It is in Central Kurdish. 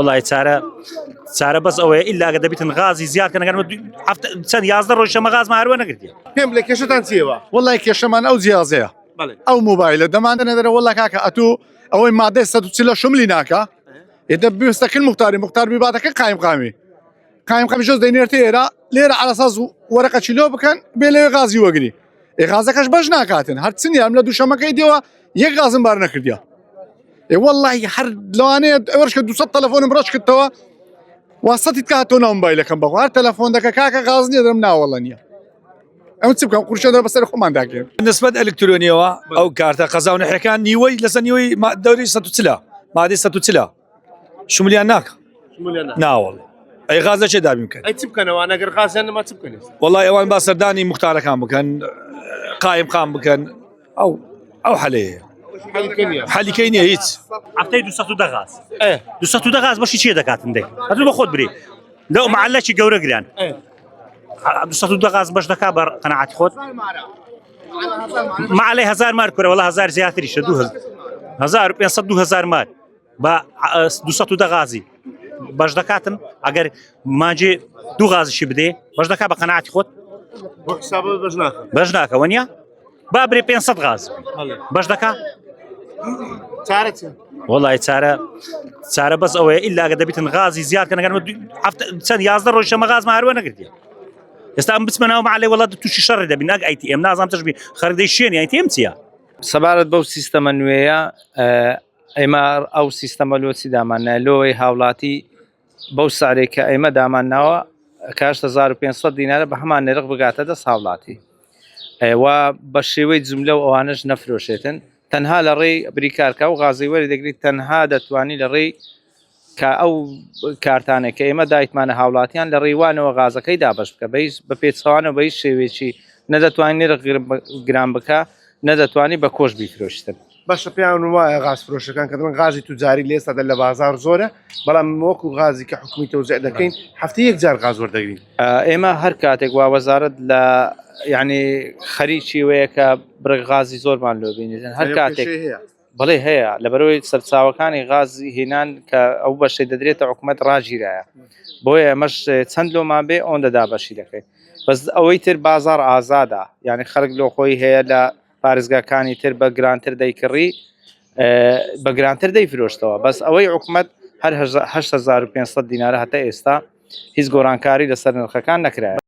وەڵای چارە چارە بەس ئەوەیە ئیلا گە دەبیتن غازی زیاد کەن ئەگەر هەفتە چەند 11 ڕۆژ شەمە غازمان هەروە نەگرتیە پێم بڵێ کێشەتان چیەوە وەڵای کێشەمان ئەو جیازەیە بەڵێ. ئەو مۆبایلە دەماندەنە دەرە وەڵا کاکە ئەتوو ئەوەی مادەی 140 شملی ناکا ئێدە بستەکن مختاری مختار بیباتەکە قایم قامی قایم قامی شۆز دەینێرتە ئێرە لێرە عەلەساس وەرەقەکی لۆ بکەن بێ لەوێ غازی وەگری ئێ غازەکەش بەش ناکاتن هەر چنیان لە دووشەمەکەی دێوە یەک غازم بار نەکردیە ئێ وەڵی هەر لەوانەیە ئەوەش کە 200 تەلەفۆنم ڕەش کردەوە واسەتی کاتۆ ناو مۆبایلەکەم بەخوا هەر تەلەفۆن دەکە کاکە غاز نییە دەم ناوەڵە نییە ئەم چ بکەم قورشە دەر بەسەر خۆمان داگرن نسبەت ئەلکترۆنیەوە ئەو کارتە قەزا و نەحیەکان نیوەی لەسەر نیوەی دەوری 140 مادەی 140 شمولیان ناکە ناوەڵ ئەی غاز لە چێ دابین بکەن ئەی چ بکەنەوە ئەگەر غازیان نەما چ بکەن ئێستا؟ وەڵای ئەوان با سەردانی موختارەکان بکەن قایم قام بکەن ئەو ئەو حەلەیە حەلیکە نییە. حەلیکەی نییە هیچ هەفتەی 210 غاز ئێ. 210 غاز بەشی چیە دەکاتن دەی هەتوو بە خۆت بری لەو معلەکی گەورە گران 210 غاز بەش دەکا بە قەناعەتی خۆت معلەی هزار مار کورە وەڵا هزار زیاتریشە دوو 1500 2000 مار بە 210 غازی بەش دەکاتن ئەگەر ماجێ دوو غازشی بدێ بەش دەکا بە قەناعەتی خۆت بۆ حسابە بەش ناکە بەش ناکەوە نیە با برێ 500 غاز بەش دەکا چارە چیە وەڵای چارە چارە بەس ئەوەیە ئیلا گە دەبیتن غازی زیاد کەن ئەگەر چەند 11 ڕۆژ شەمە غازمان هەروە نەگرتیە ئێستا ئەم بچمە ناو مەعلەی وڵات تووشی شەڕی دەبین ناک ئایتی ئێم نازانم تشبی خەرک دەی شوێنی ئایتی ئێم چییە سەبارەت بەو سیستەمە نوێیە ئێمە ئەو سیستەمە لۆچی دامان نایە لۆی هاوڵاتی بەو سعرێک کە ئێمە دامان ناوە کە 8500 دینارە بە هەمان نرخ بگاتە دەست هاوڵاتی و بە شێوەی جملە و ئەوانش نەفرۆشێتن تەنها لە ڕێی بریکارکە و غازی وەری دەگریت تەنها دەتوانی لە ڕێی کە ئەو کارتانێک کە ئێمە دایتمانە هاوڵاتیان لە ڕێوانەوە غازەکەی دابش بکە بە هیچ بە پێچەوانەوە بە هیچ شێوەیەکی نەدەتوانانی نرخ گران بکە نەدەتوانی بە کۆش بیفرۆشتن. باشە پێیان وایە غاز فرۆشەکان کە دەڵێن غازی توجاری لە ئێستادا لە بازاڕ زۆرە بەڵام وەکو غازی کە حکومی تەوزیع دەکەین هەفتەی یەک جار غاز وەردەگرین. ئێمە هەر کاتێک وا وەزارەت لە یعنی خەریکی وەیە کە بڕێک غازی زۆرمان لۆ بینیتن هەر کاتێک بەڵێ هەیە لەبەرەوەی سەرچاوەکانی غازی هێنان کە ئەو بەشەی دەدرێتە حکومەت ڕاگیرایە بۆیە ئەمەش چەند لۆمان بێ ئەوەندە دابەشی دەکەین بەس ئەوەی تر بازار ئازادە یعنی خەڵک لۆ خۆی هەیە لە پارێزگاکانی تر بە گرانتر دەیکڕی بە گرانتر دەیفرۆشتەوە بەس ئەوەی حکومەت هەر 8500 دینارە هەتا ئێستا هیچ گۆڕانکاری لەسەر نرخەکان نەکرایە.